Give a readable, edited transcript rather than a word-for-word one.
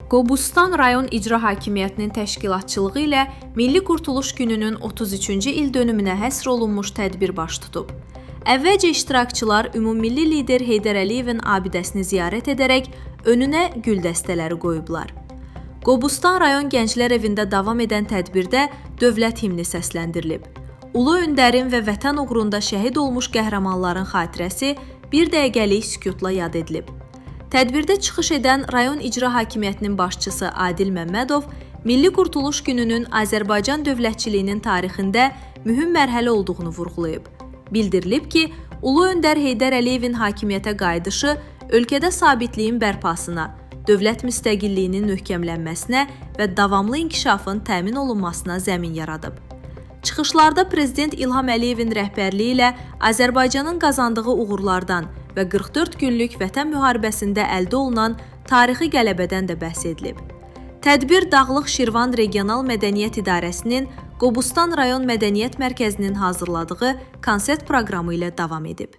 Qobustan rayon İcra Hakimiyyətinin təşkilatçılığı ilə Milli Qurtuluş Gününün 33-cü ildönümünə həsr olunmuş tədbir baş tutub. Əvvəlcə iştirakçılar ümummilli lider Heydər Əliyevin abidəsini ziyarət edərək önünə gül dəstələri qoyublar. Qobustan rayon Gənclər Evində davam edən tədbirdə dövlət himni səsləndirilib. Ulu öndərin və vətən uğrunda şəhid olmuş qəhrəmanların xatirəsi bir dəqiqəlik sükutla yad edilib. Tədbirdə çıxış edən rayon İcra Hakimiyyətinin başçısı Adil Məmmədov Milli Qurtuluş Gününün Azərbaycan dövlətçiliyinin tarixində mühüm mərhələ olduğunu vurğulayıb. Bildirilib ki, Ulu öndər Heydər Əliyevin hakimiyyətə qayıdışı ölkədə sabitliyin bərpasına, dövlət müstəqilliyinin möhkəmlənməsinə və davamlı inkişafın təmin olunmasına zəmin yaradıb. Çıxışlarda Prezident İlham Əliyevin rəhbərliyi ilə Azərbaycanın qazandığı uğurlardan və 44 günlük Vətən müharibəsində əldə olunan tarixi qələbədən də bəhs edilib. Tədbir Dağlıq Şirvan Regional Mədəniyyət İdarəsinin Qobustan rayon Mədəniyyət Mərkəzinin hazırladığı konsert proqramı ilə davam edib.